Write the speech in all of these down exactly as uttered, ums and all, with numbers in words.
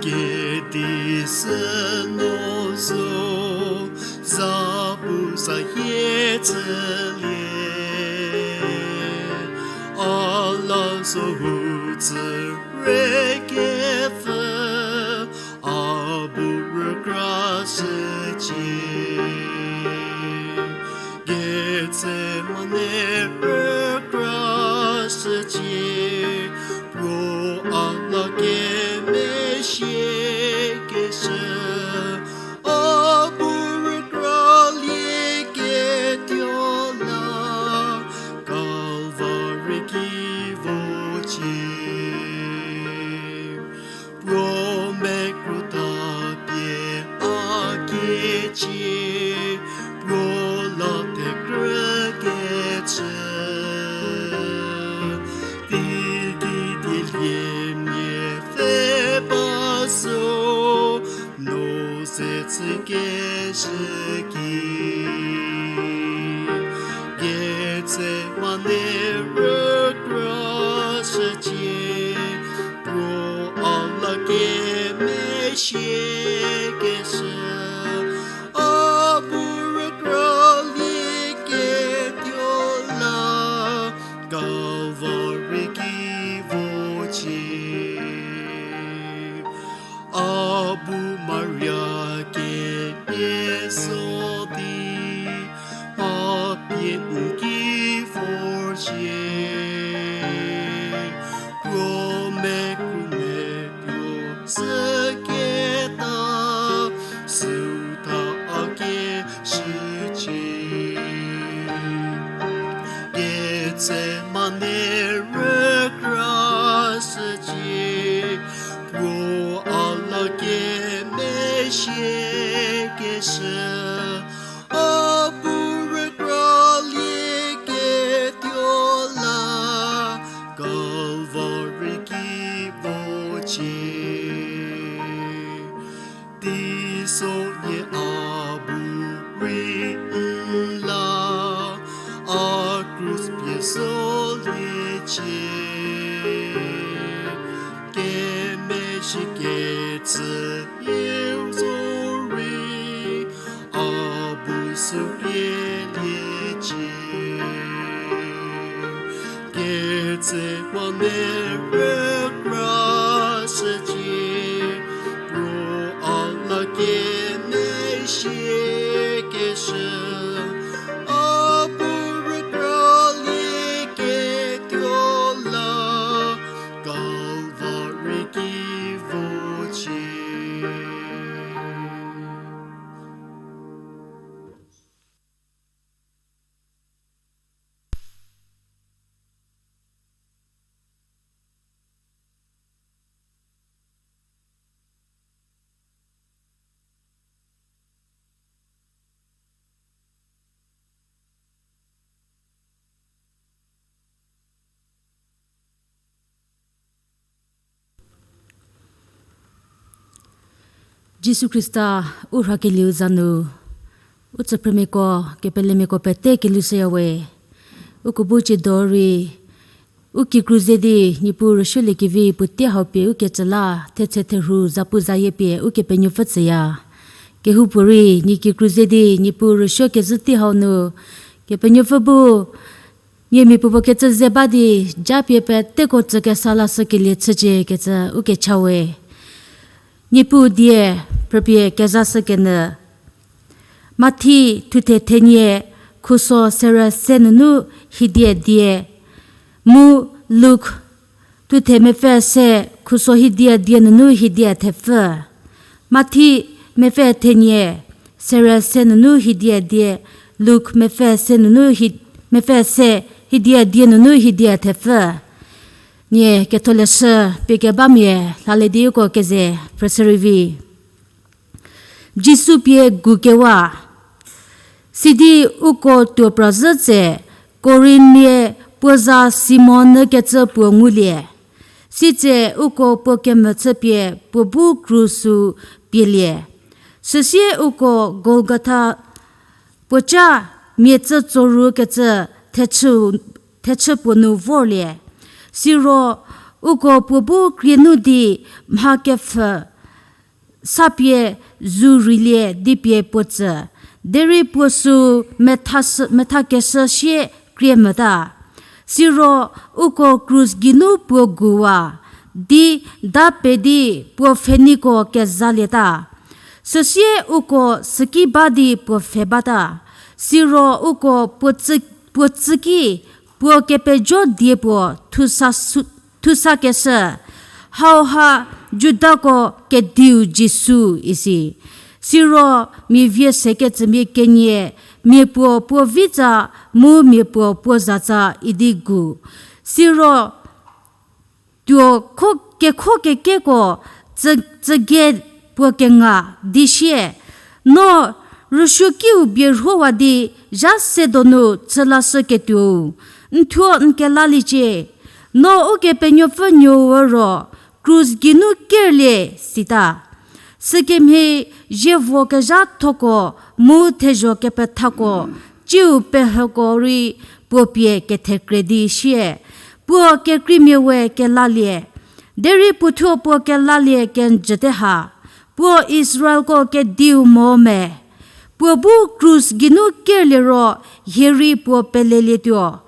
Kedi sü no zo, za bu za hie chülie. A la zo hu tsü rei kepfü, a bu rükra shücie. Getsemane rükra shücie, puo a la kemezhie keshü, a bu rükra lieketuo la, Kalvari ki vocie. Puo mekruta pie a kiecie, puo la thekrü kechü. Teigei dieliemia pfhe ba zo, no se chü kezhü ki. Getsemane rükra shücie, puo a la kemezhie keshü, a bu rükra lieketuo la, Kalvari ki vocie. A bu Maria kemhie zo di, a pie n ki vorcie. Puo mekru mepuo süketa, süu ta a keshücie. Getsemane rükra shücie, puo a la kemezhie keshü, a bu rükra lieketuo la, Kalvari ki vocie. Teisonhie a bu rei n la, a krus pie soliecie. Kemezhie kecü ieu zorei, a bu sü pieliecie. Getsemane rükra shücie, puo a la kemezhie keshü, a bu rükra lieketuo la, Kalvari ki vocie. Jisu Khrista u rhakelieu za nu, u tsüphrümiako, kepelemiako pete kelhushüyawe. Uko bu tsiedo rei, u kikru ze di Niepuu rüsuoliekevi puotei hau pie ukecü la, thetse therhu zapuzayie pie Ukepenuopfü tsüya. Kehoupuorei nie kikru ze di Niepuu rüsuo kezhü tei hau nu, Kepenuopfü bu nie mia puopuo kecü ze ba di, japie peteko tsükesa lashükelie chücie kecü ukecha we. Niepuu die phrüpie kezashükenyü. Mathi thuthe thenie khuso serü se nunu hiedia die, mu Luk thuthe mepfü se khuso hiedia die nunu hiedia thepfü. Mathi mepfü thenie serü se nunu hiedia die, Luk mepfü se nunu hi-, mepfü se hiedia die nunu hiedia thepfü. Nie ketholeshü pie kebamia lhalie di uko keze phrüshü rei vi. Jisu pie gukewa. Sidi uko tuo prazhü tse, Kurenmia puo za Simon nükecü puo ngulie. Sitse uko puo kemvü chüpie puo bu krusu pielie. Süsie uko Golgotha puoca mia tsü tsorukecü thechü, thechü puo nu vorlie. Siro uko puo bu krie nu di mha kepfhü sapie zu reilie di pie puo tsü, derei puo süu methashü, methakeshü sie krie mota. Siro uko krus geinu puo guwa, di da pe di puo pfheniko kezalieta. Süsie uko süki ba di puo pfhe bata. Siro uko puo tsü, puo tsüki, puo kepejo die puo thusa su-, thusakeshü, hauha Judako Kediu Jisu isi. Siro mia vie sekecümia kenie, mia puo puo vitsa, mu mia puo puo zatsa idi gu. Siro tuo kho-, kekho kekeko tsü-, tsüge puo kenga di sie, no rüsuokiu bierhowa di zha se donu chülashüketuou n thuo n kelaliecie. No Ukepenuopfü Nuou ro krus geinu kerlie, sita. Sükemhie zievo kezhathoko mu thezho kepethako, ciu pehüko rei puo pie kethekre di sie, puo kekreimia we kelalie, derei puothuo puo kelalie kenjüte ha, puo Israelko Kediu mo me. Puo bu krus geinu kerlie ro hie rei puo pelelietuo.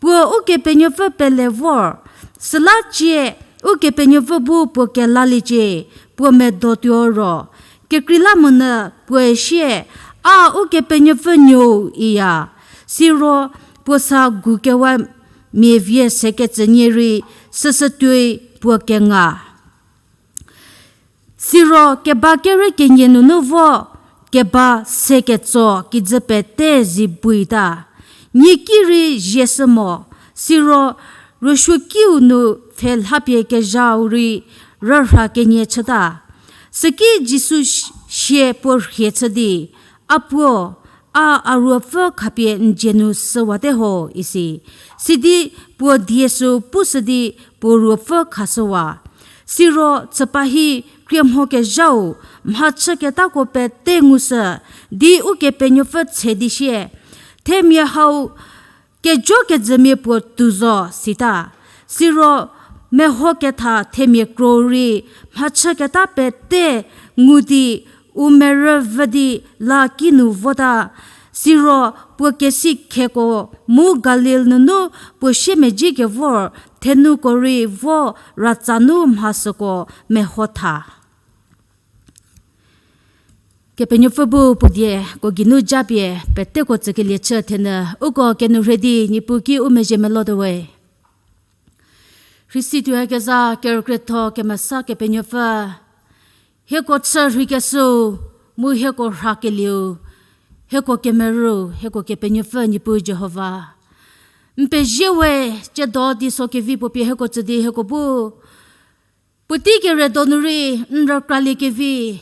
Puo Ukepenuopfü pele vor, süla cie Ukepenuopfü bu puo kelaliecie, puo medotuo ro. Kekreilamonyü puoe sie, a Ukepenuopfü Nuou iya. Siro puo sa gukewa mia vie sekecünie rei süsü tuoi puo kenga. Siro keba kerü kenie nunu vo keba se ketso kijü pete zi buita. Nieki rei zieshü mo, siro rüsuokiu nu pfhe lhapie kezhau rei rürha kenie chüta. Süki Jisu sie puo rhie chü di, A puo, a a ruopfü khapie n dzie nu süwate ho, isi. Sidi puo die sü pushü di puo ruopfü khashüwa. Siro chüpa hi krie mho kezhau mhachüketako pete ngushü di Ukepenuopfü tshe di sie, Themia hau kejokejümia puo tou zo, sita. Siro meho ketha themia kro rei mhachüketa pete ngu di u merü vü di la kinu vota. Siro puo kesi kheko mu Galil nunu puo siemedzi kevor thenuko rei vo ratsa nu mhasüko meho tha. Kepenuopfü bu puo dieko geinu japie peteko tsükelie chü thenyü uko kenourhei di Niepuu ki u mezhie melotuowe. Rhisi tuoyakezha kerükrietho kemesa Kepenuopfü, hieko chü rheikeshüu, mu hieko rhakelieu, hieko kemerüu, hieko Kepenuopfü Niepuu Jihova. N pezie we, tsiedo teiso kevi puo pie hieko tsü di hieko bu puotei kere donu rei n rükralie kevi,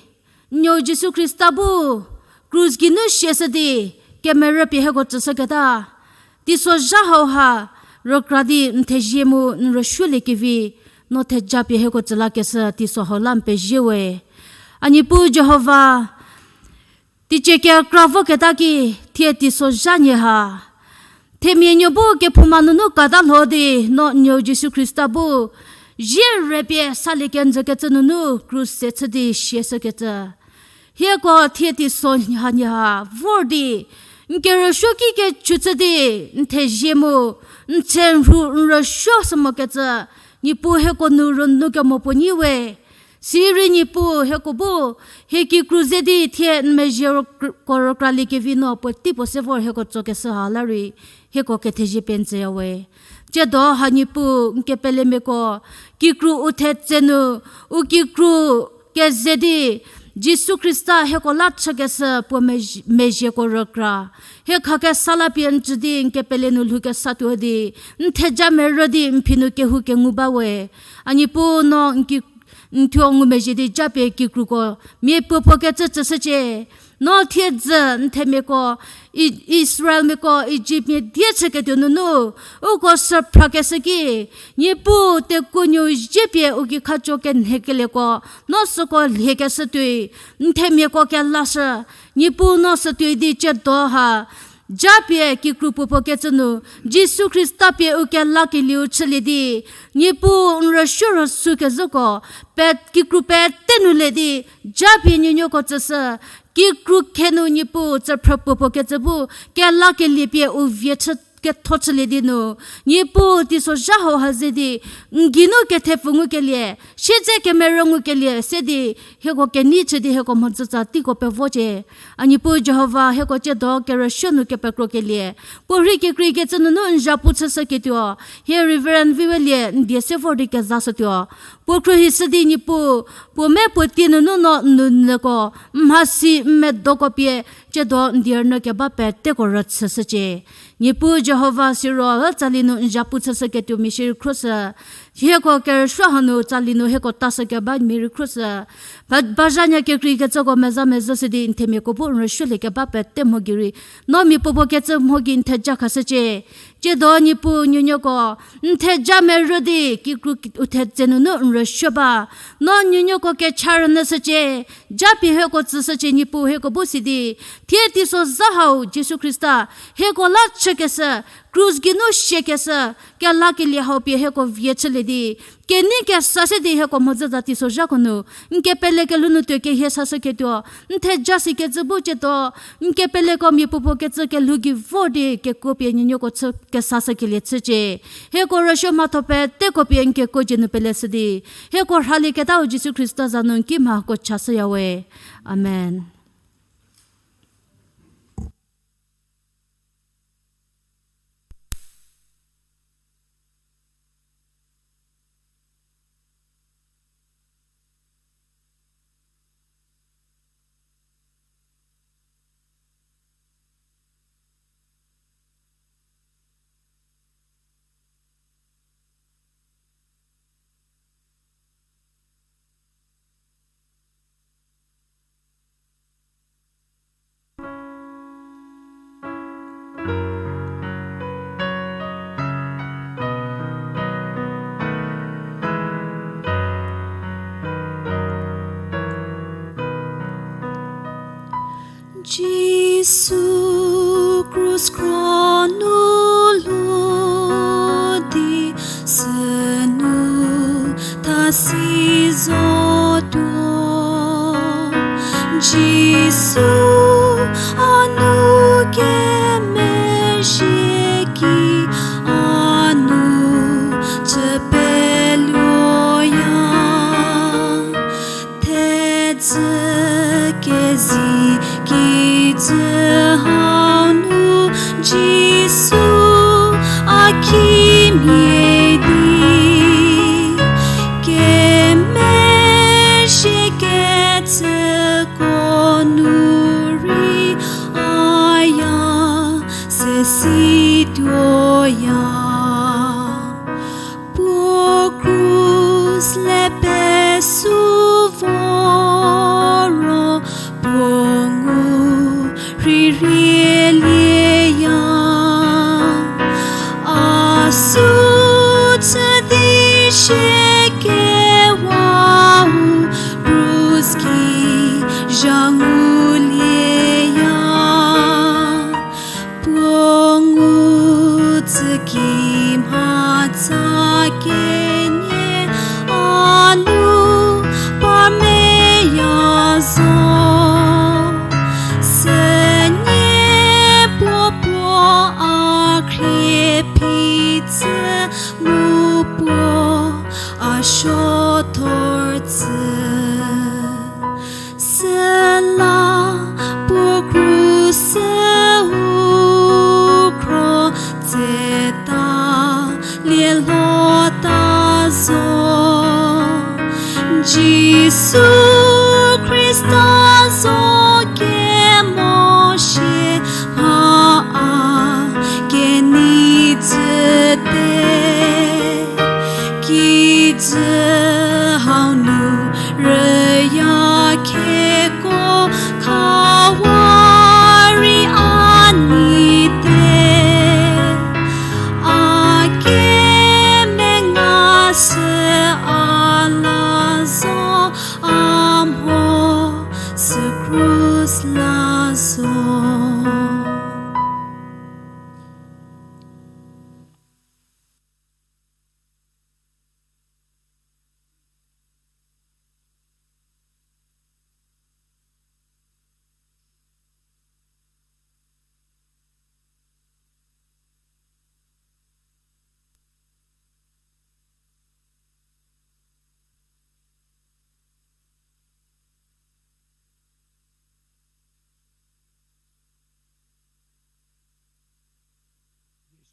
n nuou Jisu Khrista bu krus geinu siashü di kemerü pie hieko tsüshüketa, teisozha hauha rükra di n thezie mu n rüsuolie kevi, no theja pie hieko tsü lakeshü teiso hau la n pezie we. A Niepuu Jihova, teicie kekra voketa ki, thie teisozha nhie ha themia nuo bu kephouma nunu kata lho di, no n nuou Jisu Khrista bu zie re pie salie kenjükecü nunu krus se chü di siashükecü. Hieko thie teiso hanie ha vor di n kerüsuo ki kechü chü di n thezie mu n tse n rhu n rüsuo sü mokecü, Niepuu hieko nu rünu kemo puo nyi we. Sirei Niepuu hieko bu hie kikru ze di thie n mezhie rükr-, ko rükralie kevi no puotei puo se vor hieko tsokeshü ha la rei hieko kethezie pie n tsüya we. Tsiedo ha Niepuu n kepelemiako kikru u thetse nu, u kikru keze di Jisu Khrista hieko la chükeshü puo mezh-, mezhieko rükra. Hie khakesa la pie n tsü di n kepele nu lhoukesatuo di n theja merü di n phi nu kehou kengu ba we. A Niepuu no n ki n thuo ngumezhie di japie kikruko miapuo puo kecü tsüshücie. No thiedzü n themiako, I-, Israelmiako Ijiptmia die chüketuo nunu uko süphrakeshü ki, Niepuu tekuonuo zie pie u gei khacho kenhekelieko, no süko lhiekeshü tuoi n themiako kelashü. Niepuu no sütuoi di tsiedo ha japie kikru puopuo kecü nu, Jisu Khrista pie u kelakelieu chülie di, Niepuu n rüsuo rüsu kezhüko, pe kikru pete nu le di, japie nuonuoko tsüshü, kikru khe nu Niepuu tsüphrü puopuo kecü bu, kelakelie pie u vie chü ketho chülie di nu, Niepuu teisozha hau ha ze di, n geinu kethepfü ngukelie, siedze kemerü ngukelie se di, hieko kenei chü di hieko mhodzütsa teiko pevocie. A Niepuu Jihova, hieko tsiedo kerüsuo nu kepekrokelie, puo rhei kekreikecü nunu n zhapu chüshüketuo, hie Reverend Viwelie n die se vor di kezashütuo. Puo khruohishü di Niepuu, puo me puo tie nunu no n nounyüko, n mhasi n medoko pie, tsiedo n die rünyü keba peteko rüchüshücie. Niepuu Jihova siro tsali nu n zhapu chüshüketuo mia shierei khroshü. Hieko kerüsuo hanu tsali nu hieko tashü keba mia rei khroshü. Ba, bazhanyü kekreikecüko meza mezhüshü di n themiako bu n rüsuolie keba pete mho gei rei, no mia puopuo kecü mho gei n theja khashücie. Tsiedo Niepuu nuonuoko, n theja merü di kikru u thetse nunu n rüsuo ba. No nuonuoko kecha rünyüshücie, japie hieko tsüshücie Niepuu hieko bu si di. Thie teisozha hau Jisu Khrista, hieko la chükeshü, krus geinu siekeshü, kelakelie hau pie hieko vie chülie di. Kenei kesa se di hieko mhodzütsa teisozhako nu, n kepele kelhou nu tuo kehie sashüketuo, n theja sikecü bu tsiedo, n kepeleko mia puopuo kecü kelhou gei vor di kekuo pie nuonuoko chü kesashükelie chücie. Hieko rüsuo mhatho peteko pie n kekuo dzie nu peleshü di. Hieko rhalieketau Jisu Khrista za nu n ki mhako chashüyawe. Amen. Jisu krus kro nu lhou di sünu tha si zotuo. Jisu a nu kemezhie ki a nu chü peluoya. Thedzü kezi kijü hau nu Jisu a kimhie di, kemezhie kecüko nu rei a ya se si tuoya. Puo krus le pesu vo ro, puo ngu rhirhielieya. A sü chü di sie kewau krus ki zha ngulieya. Puo ngu tsü ki mhatsa kenie a nu par meya zo. Sünie puo puo a khrie phi tsü mu puo a suo thor tsü. Süla puo krus u khro tseta lielho ta zo. Jisu Khrista zo kemo shie mha a kenei tsüte. Kijü hau nu rüya kheko khawa rei a nei te. A kemenga sü a la zo, a mho sü krus la zo.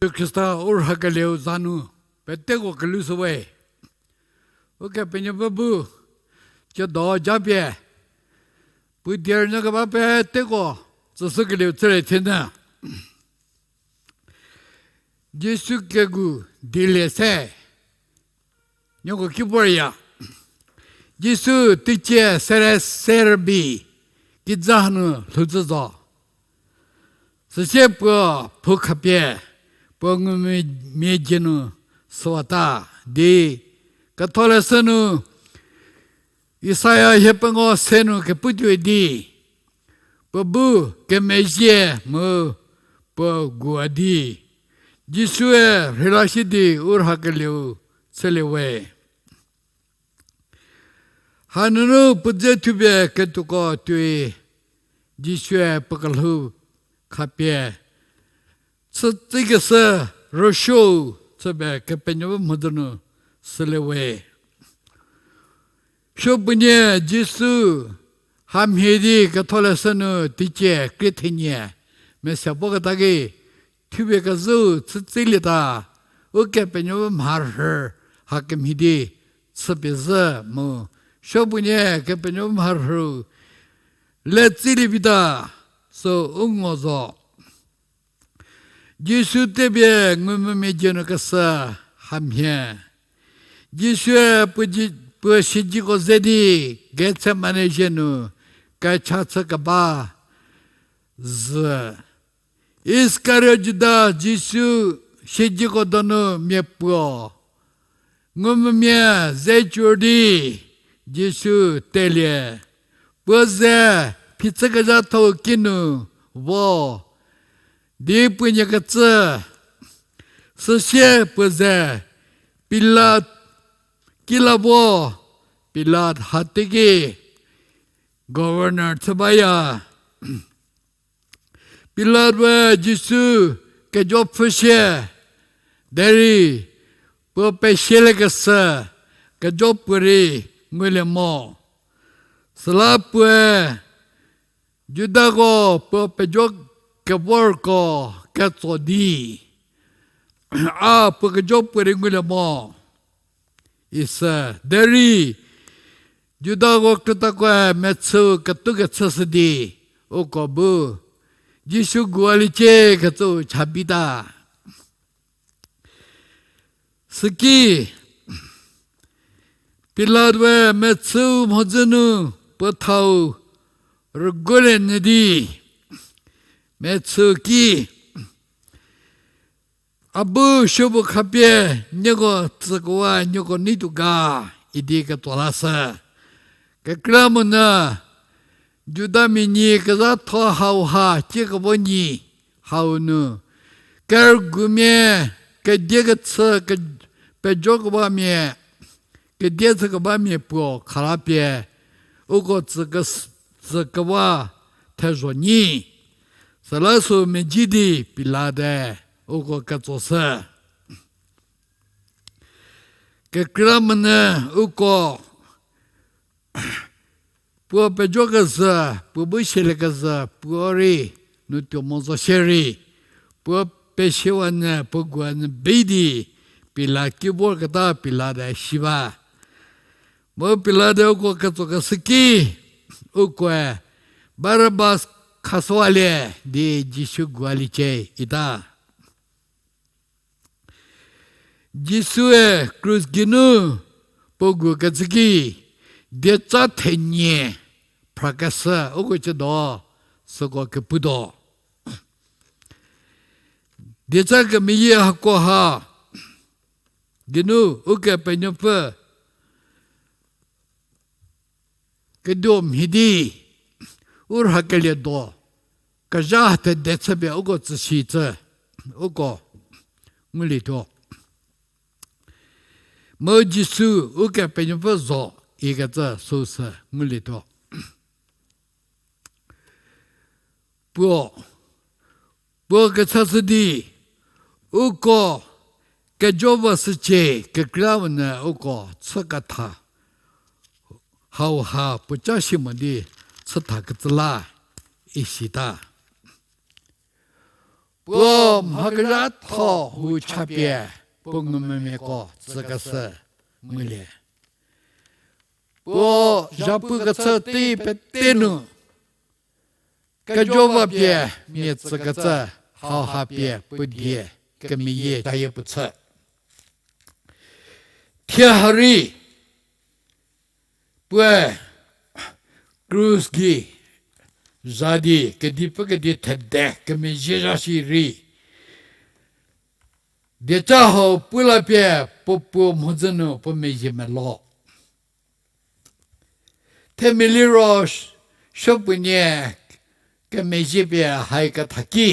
Jisu Khrista u rhakelieu za nu peteko kelushüwe. Ukepenuopfü bu, tsiedo japie, puo die rünyü keba peteko tsüshükelieu chülie thienyü. Jisu kegu dilie se, nieko ki vorya. Jisu teicie sere serübei kijü hanu lhoudzü zo. Süsie puo phou khapie, puo ngumvümia dzie nu süwata di, Ketholeshü nu Isaia hie pengo se nu keputuo di, puo bu kemezhie mu puo gua di, Jisue rheilashü di u rhakelieu chüliewe. Hanunu puo dze thupie ketuoko tuoi, Jisue puo kelhou khapie, chütsikeshü rüsuou chüpie Kepenuopfü mhodzü nu süliewe. Supuonie Jisu hamhie di Ketholeshü nu teicie krie thenie mese poketa ki, thupie kezhüu chütsilieta, Ukepenuopfü mharhü hakemhie di chüpie zhü mu, supuonie Kepenuopfü mharhüu le tsülie vita, sü u ngo zo. Jisu tepie ngumvümia dzie nu keshü hamhie. Jisue puo, puo siedzeko ze di Gethsemane zhie nu kecha chü keba zhü. Iskariot Juda Jisu siedzeko donu mia puo ngumvümia ze cor di Jisu telie. Puo ze phichükezhatho kinu vo di puo nie kecü. Süsie puo ze Pilat ki la vo, Pilat ha teiki governor chü baya. Pilat we Jisu kejo pfhüsie, derei puo pesieliekeshü kejo puorei ngulie mo. Süla puoe Judako puo pejo kevorko ketso di, a puo kejo puorei ngulie mo, isü. Derei Judako krütakoe mechüu ketukechüshü di, uko bu Jisu gualiecie kecüu cha bita. Süki Pilat we mechüu mhodzü nu puo thau rüguolie nyü di, mechüu ki, a bu supuo khapie nieko tsükewa nieko neituo ga, idi ketso lashü. Kekreilamonyü Judamia nyi kezhatho hauha ciekevo nyi hau nu, kerügumia, kedie kechü, ke-, pejokebamia, kedie chükebamia puo khalapie, uko tsü kes-, tsükewa thezho nyi. Süla sü medzi di Pilate uko ketsoshü. Kekreilamonyü uko puo pejokezhü, puo bu sieliekezhü puo rei nu tuo mo zo shierei, puo pesiewa nyü puo gua nyü bei di Pilat ki vorketa Pilate si ba. Mu Pilate uko ketsokeshü ki, ukoe Barabas khashüwalie di Jisu gualiecie ita. Jisue krus geinu puo gukecü ki, dieca thenie phrakeshü uko ciedo, süko keputuo. Dieca kemeyie hakoha geinu Ukepenuopfü keduo mhie di, u rhakelie do, kezha tede chüpie uko tsüshicü, uko ngulietuo. Mu Jisu Ukepenuopfü zo ikecü süsü ngulietuo. Puo, puo kechashü di, uko kejo vashücie kekreilamonyü uko chüketha hauha puoca si mo di chüthakecü la isita. puo mha kezhatho hu chapie puo ngumvümiako tsükeshü ngulie. Puo zhapu kechü tei pete nu kejo va pie mia tsükecü hauha pie puo die kemeyie cayie puo chü. Thie ha rei puoe krus gei zha di kedipfü kedi thede kemezhie zha shi rei, dieca hau pu la pie puo puo mhodzü nu puo mezhie melo. Themia liro supuonie kemezhie pie hai ketha ki,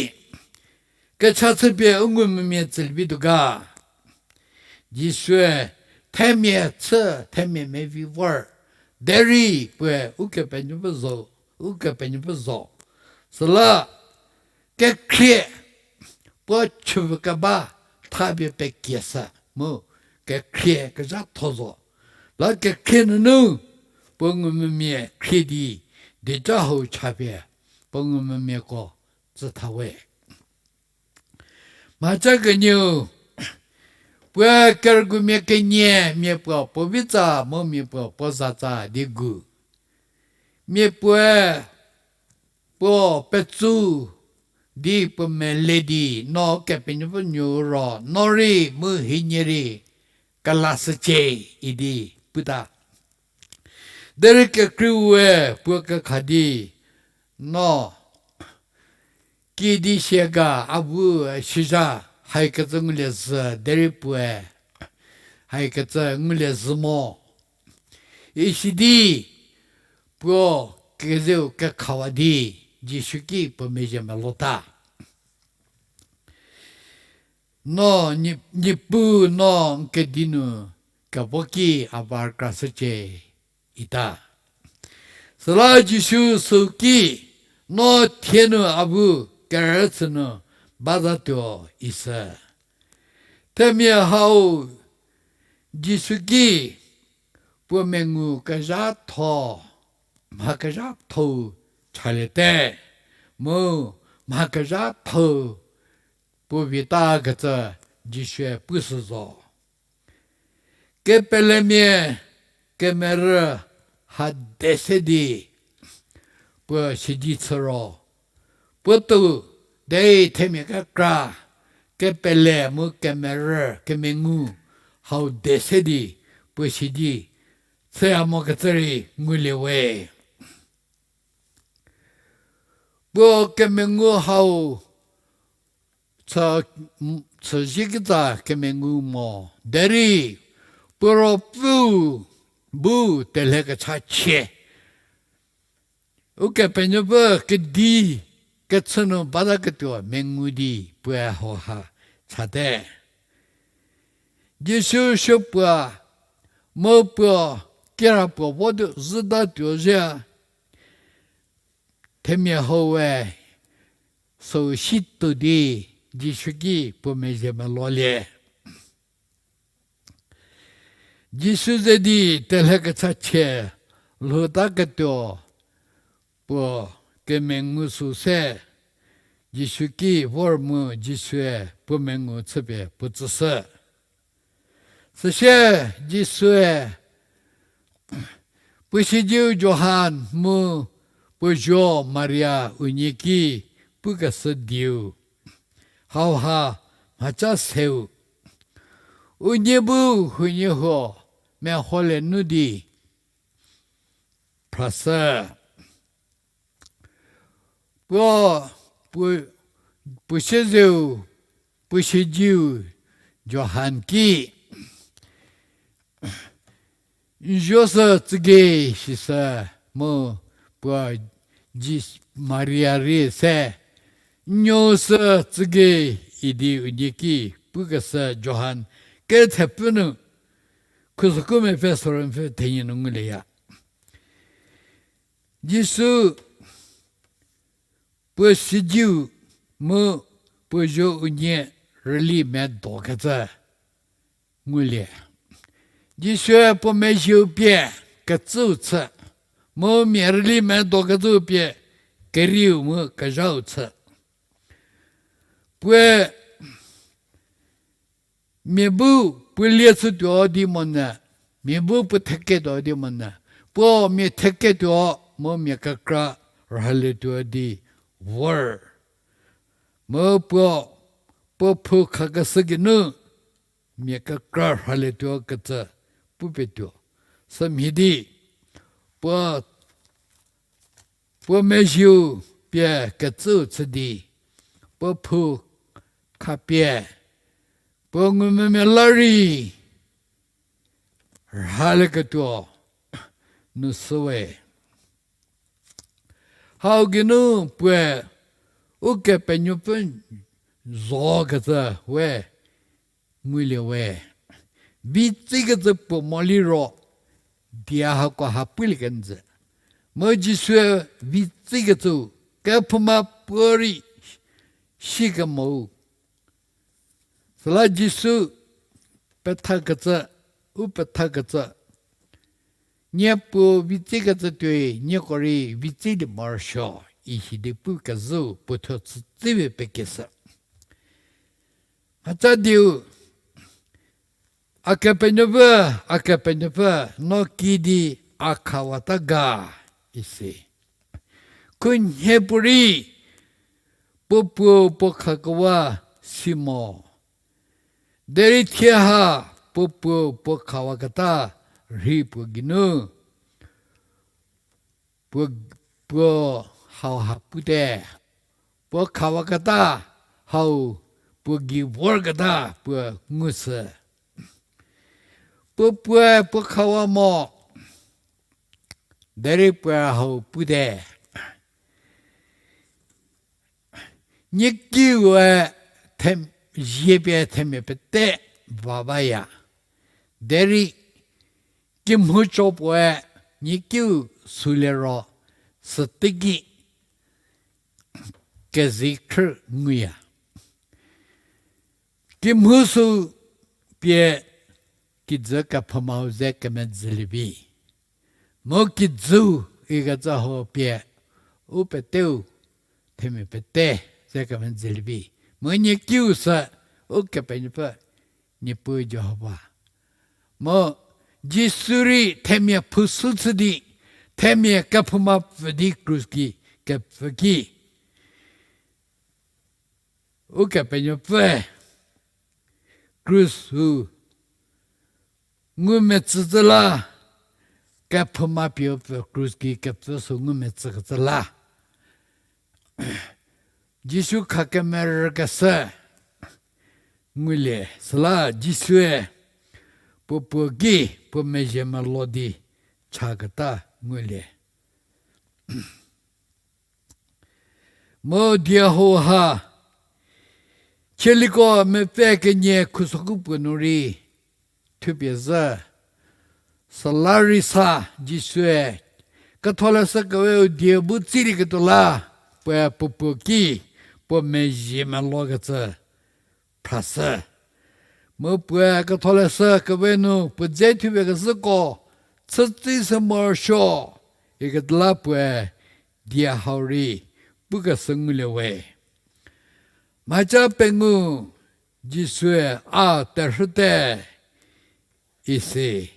kecha chüpie u ngumvümia tsülie vituo ga. Jisue themia chü, themia mevi vor, derei puoe Ukepenuopfü zo, Ukepenuopfü zo. Süla kekhrie puo chüvü keba thapie pekieshü mu kekhrie kezhatho zo. La kekhrie nunu puo ngumvümia khrie di dieca hau chapie puo ngumvümiako tsü tha we. Mhaca kenieu, puoe kerügumia kenie mia puo puo vitsa mu mia puo puo zatsa di gu. Mia puoe puo petsu di puo mele di, no Kepenuopfü nuou ro no rei mu hienie rei kelashücie idi puta. Derei kekreiue puo kekha di, no kiüdi sie ga, a bu sizha, haikecü ngulie zhü, derei puoe haikecü ngulie zhü mo. Isidi puo kezeu kekhawa di Jisu ki puo mezhie melota. No, Niepuu, no n kedi nu kevo ki a va rükrashücie, ita. Süla Jisu süu ki, no thie nu a bu kerüchü nu bazatuo, isü. Themia hau Jisu ki puo mengu kezhatho, mha kezhatho-u chaliete, mu mha kezhatho puo vitakecü Jisue pushü zo. Kepelemia kemerü ha de se di puo sidi chü ro, puo tuo derei themia kekra kepele mu kemerü kemengu hau de se di puo sidi chüya mokecü rei ngulie we. Puo kemengu hau chü, chüzie kitsa kemengu mo, derei puo ruopfüu bu telhe kechachie Ukepenuopfü kedi kechü nu bataketuo mengu di puoe hauha chate. Jisu supuo mu puo kirapuo vo di zhütatuo zhie, themia hau we süu si tuo di Jisu ki puo mezhie melolie. Jisu ze di telhe kechachie lhoutaketuo puo kemengu süu se Jisu ki vor mu Jisue puo mengu chüpie puo tsüshü. Süsie Jisue puo sidiu Johan mu puo zuo Maria unie ki pukeshü dieu hauha mhaca seu. Unie bu huoniehuo meholie nu di phrashü. Puo, puo, puo siezeu, puo siediu Johan ki n zuo sü tsügei sishü mu puo Jis-, Maria rei se n nuo sü tsügei idi unie ki pukeshü Johan kethepfü nu khusokhu mepfü soremepfü thenie nu ngulieya. Jisu puo siediu mu puo zuo unie rüli medokecü ngulie. Jisue puo mezhieu pie kecüu chü, mu mia rüli medokecüu pie kerieu mu kezhau chü. Puoe mia bu puo lie chütuo di monyü, mia bu puo theketuo di monyü, puo mia theketuo mu mia kekra rhalietuo di vor. Mu puo, puo phou khakeshü geinu mia kekra rhalietuo kecü pupie tuo. Sümhie di, puo, puo mezhieu pie kecüu chü di, puo phou khapie, puo ngumvümia la rei rhalieketuo nu süwe. Hau geinu puoe Ukepenuopfü zokecü we ngulie we. Vitsükecü puo moliro, dia hako ha pulie kenjü. Mu Jisue vitsükecü kephouma puorei sikemou. Süla Jisu pethakecü, u pethakecü, nie puo vitsükecü tuoi, nieko rei vitsülie morosuo, isidi pu kezhüu puo thuo chütsüpie pekeshü. Mhaca dieu, A Kepenuopfü, A Kepenuopfü, no kidi a khawata ga, isi. Khunhie puorei, puo puo puo khakewa si mo. Derei thie ha puo puo puo khawaketa rhei puo geinu, puo, puo hau ha pute. Puo khawaketa hau puo gei vorketa puo ngushü. Puo puoe puo khawa mo, derei puoe hau pute. Niekiue the-, zie pie themia pete va baya. Derei kimhou cho puoe niekiu sülie ro süteiki kezei khrü nguya. Kimhou sü pie kijü kephoumau ze kemedzülie vi. Mu kijüu ikecü hau pie u peteu themia pete ze kemedzülie vi. Mu niekiu sü Ukepenuopfü, Niepuu Jihova. Mu Jisu rei themia phushü chü di, themia kephouma pfü di krus ki kepfü ki, Ukepenuopfü krus sü ngumetsü zü la, kephouma pieu pfü krus ki kepfü sü ngumetsükecü la. Jisu khakemerükeshü ngulie, süla Jisue puo puo ki puo mezhie melo di chaketa ngulie. Mu die hau ha, chieliko mepfü kenie khusoku puo nu rei thupie zhü. Süla rei sa Jisue ketholeshü keweu die bu tsilieketuo la, puoe puo puo ki puo mezhie melokecü phrashü. Mu puoe ketholeshü kewe nu puo dze thupie kezhüko chütsei se morosuo, ikecü la puoe die hau rei pukeshü ngulie we. Mhaca pengou Jisue a terhüte isi.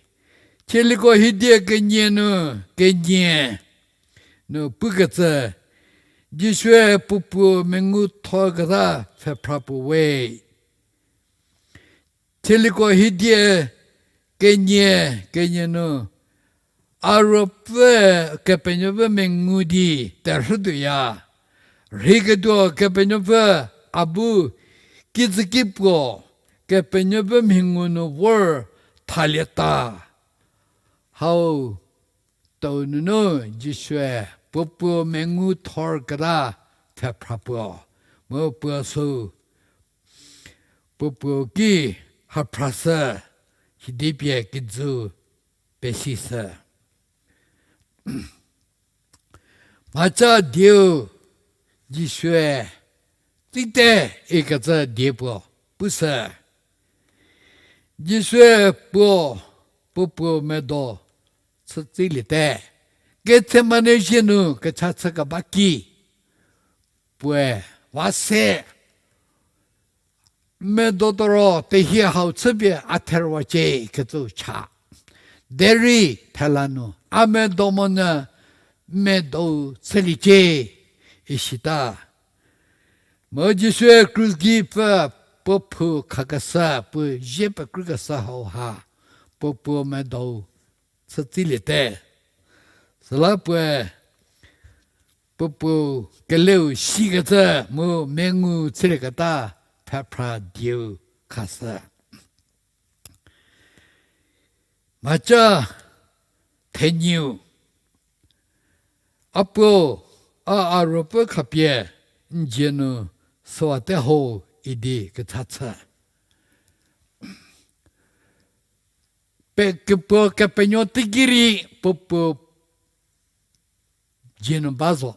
Chieliko hiedie kenie nu, kenie nu pukecü, Jisue puo puo mengu thorketa pfhephra puo we. Chieliko hiedie kenie, kenie nu, a ruopfü Kepenuopfü mengu di terhütuoya. Rheiketuo Kepenuopfü a bu kijüki puo Kepenuopfü mhi ngu nu vor thalieta. Hau tuo nunu Jisue puo puo mengu thorketa pfhephra puo, mu puo sü puo puo ki haphrashü, sidi pie kijü pesishü. Mhaca dieu Jisue tsite ikecü die puo pushü. Jisue puo, puo puo medo chütsiliete. Gethsemane zie nu kecha chü keba ki, puoe va se medo toro tehie hau chüpie a therwacie kecü cha. Derei thela nu a medo monyü medo chüliecie, isita. Mu Jisue krus gei pfü puo phou khakeshü, puo zie pekrükeshü hauha, puo puo medo chütsiliete. Süla puoe puo puo keleu sikecü mu mengu chülieketa pfhephra dieu khashü. Mhaca thenieu, a puo, a a ruopfü khapie n dzie nu süwate ho idi kecha chü. Pe kepuo kepenuo teiki rei puo puo dzie nu ba zo.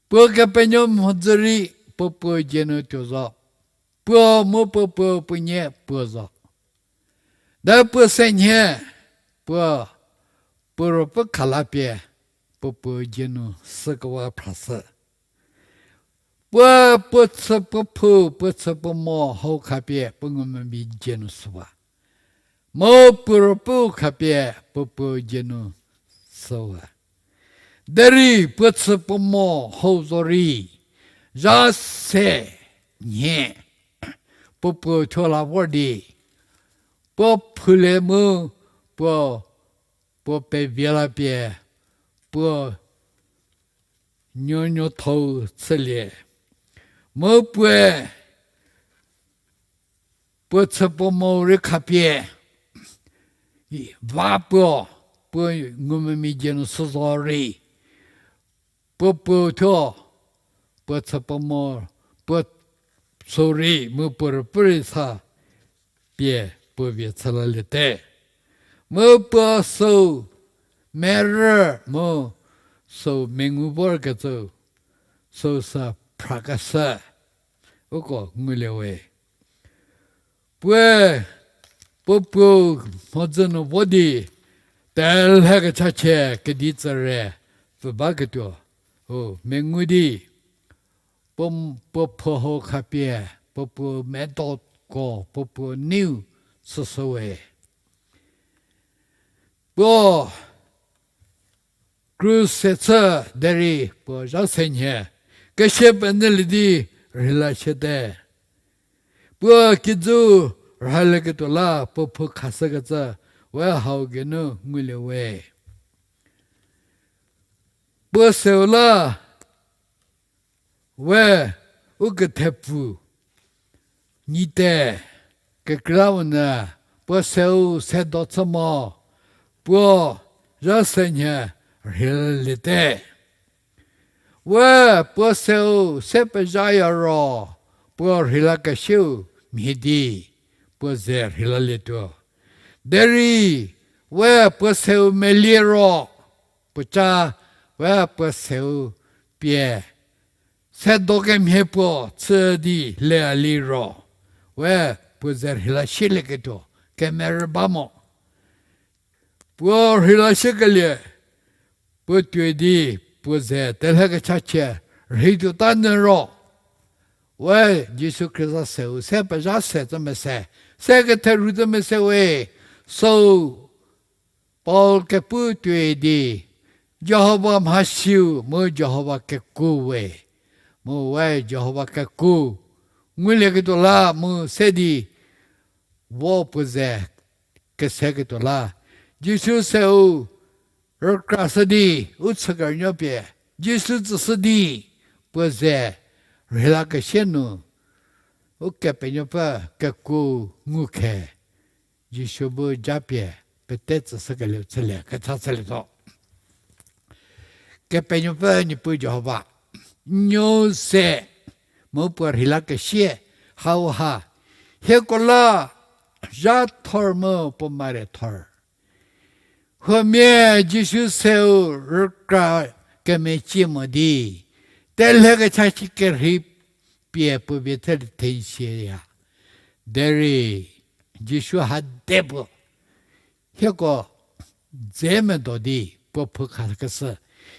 Puo kepenuo mhodzü rei puo puo dzie nu tuo zo. Puo mu puo puo puo nie puo zo. De puo se nhie, puo, puo ruopfü khalapie puo puo dzie nu sükewa phrashü. Puo, puo chü puo phou, puo chü puo mo hau khapie puo ngumvümia dzie nu süwa. Mu puo ruopfüu khapie puo puo dzie nu süwa. Derei puo chü puo mo hau zorei, zha se nhie, puo puo thuo la vor di, puo phulie mu puo, puo pevie la pie, puo nuonuothou chülie. Mu puoe, puo chü puo mo rei khapie, va puo, puo ngumvümia dzie nu sü zorei, puo puo thuo, puo chü puo mo, puo sü rei mu puo ruopfü rei sa pie puo vie chü laliete. Mu puo süu merü mu süu mengu vorkecü, süu sü phrakeshü uko ngulie we. Puoe puo puo mhodzü nu vo di, telhe kechachie kedi tsüre pfü baketuo, u mengu di, puo, puo phuo hau khapie, puo puo medoko, puo puo neiu süsü we. Puo krus se chü derei puo zha se nhie, kesia penyülie di rheila siete. Puo kijü rhalieketuo la puo phuo khashükecü we hau geinu ngulie we. Puo seu la we u kethepfu nyite kekreilamonyü puo seu se do chü mo, puo zha se nhie rheiliete. We puo seu se pezhaya ro, puo rheilakesieu mhie di puo ze rheilalietuo. Derei we puo seu melie ro, puoca we puo seu pie se do kemhie puo chü di leya liro, we puo ze rheila sielieketuo kemerü ba mo. Puo rheila siekelie puo tuoi di puo ze telhe kechachie rheituota nyü ro, we Jisu Khrista seu se pezha se cü mese, se ketherhu cü mese we, süu Paul kepu tuoi di, Jihova mhasiu mu Jihova keku we, mu we Jihova keku ngulieketuo la mu se di vo puo ze keseketuo la, Jisu seu rükrashü di, u chükerünuo pie Jisu tsüshü di, puo ze rheilakesie nu Ukepenuopfü keku ngu khe, Jisu bu japie pete tsüshükelieu chülie, kecha chülietuo. Kepenuopfü Niepuu Jihova, n nuou se mu puo rheilakesie hauha, hieko la zha thor mu puo mare thor. Huomia Jisu seu rükra kemecie mo di, telhe kecha si kerhei pie puo vie thelie thensieya. Derei Jisu hade puo, hieko dze medo di puo phu khakeshü,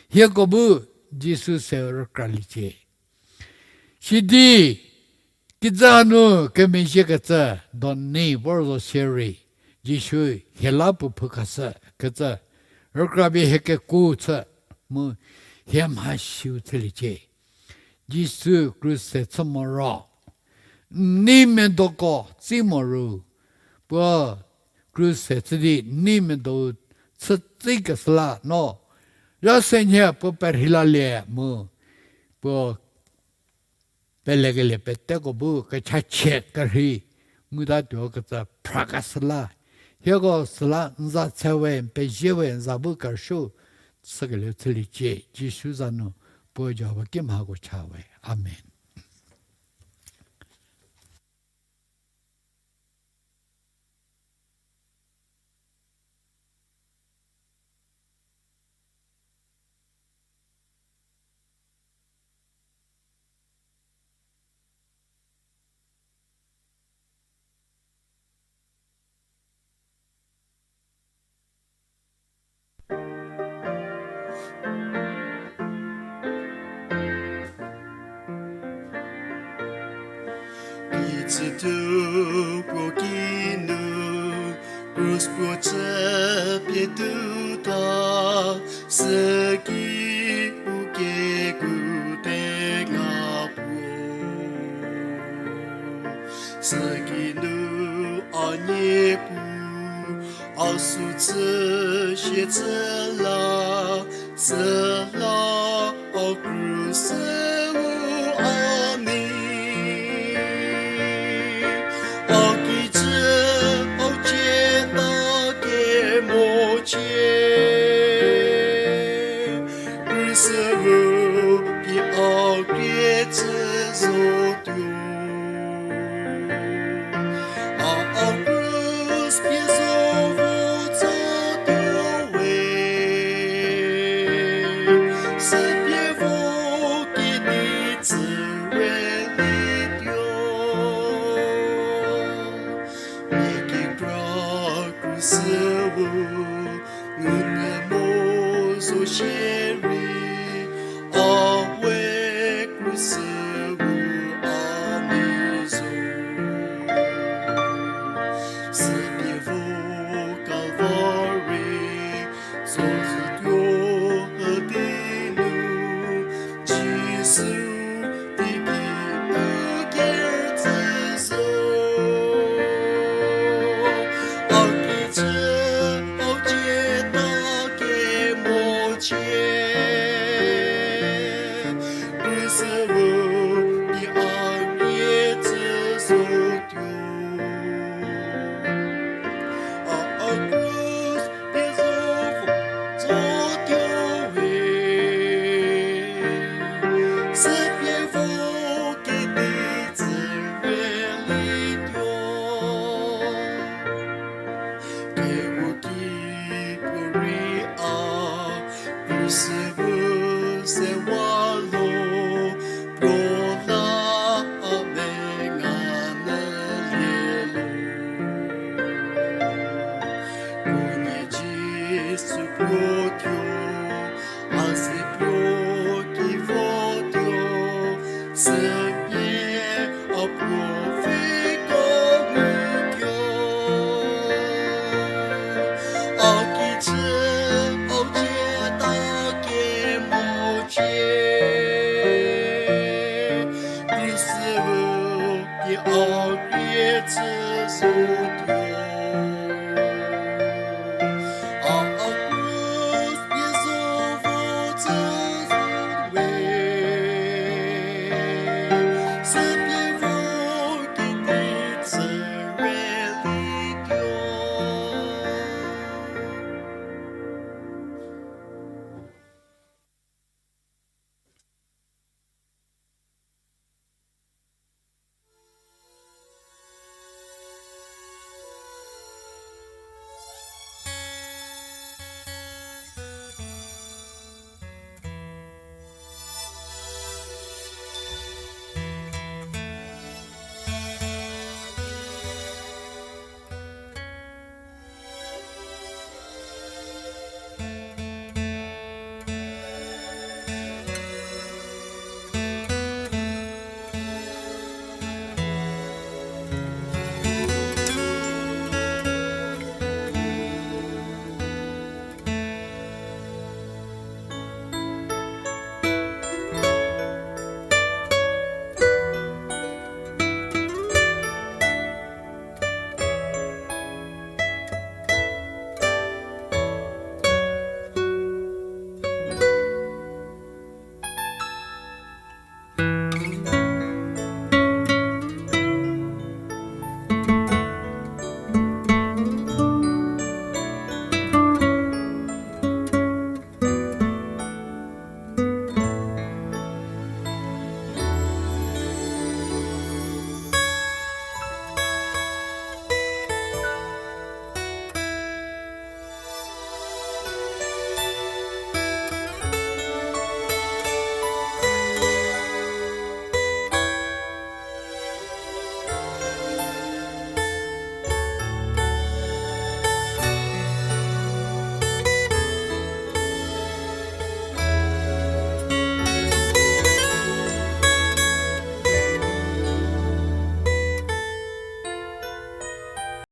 hieko bu Jisu seu rükraliecie. Sidi Kijü hanu kemezhiekecü, doni vor zo sierei, Jisu hie la puo phu khashü kecü, rükrapie hie keku chü, mu hie mhasiu chüliecie. Jisu kruse chü moro, n nei medoko tsi mo ru, puo kruse chü di n nei medo chü tsi keshü la no, zha se nhie puo perhei lalie mu, puo pelekelie peteko bu kechachie kerhei ngutatuo kecü phrakeshü la, hieko süla n za tse we, n pezie we, n za bu kerüsuo chükelie chüliecie. Jisu za nu puo Jihova ki mhako cha we. Amen. Itsütuo puo kinu krus puo chü pie tuta, süki u keku tenga puo. Süki nu a niepu a sü chü sie chü la, süla a krus u a nei. A kijü a cie ta kemochie, krus u pie a krie chü zotuo. A, a krus pie zo vo tsotuo we, sü pie vo kedi tsü rei lituo. Mia kekra krus u ngunyü mo zo shierei, a we krus u a nei zo. Sü pie vo Kalvari tso zhütuo üdi nu, Jisu teiki nu kerütsü zo. A kijü a cie ta kemochie, krus u pie a krie chü zotuo. A, a krus pie zo vo tsotuo we, sü pie vo kedi tsü rei lituo. Kewo ki puorei a krus bu sewa lo, puo la a menga nyülie lo. Khunhie Jisu puo tuo, a ze puo ki votuo, sümia a puo viko ngutuo. A kijü a cie ta kemochie, krus u pie a krie chü zotuo.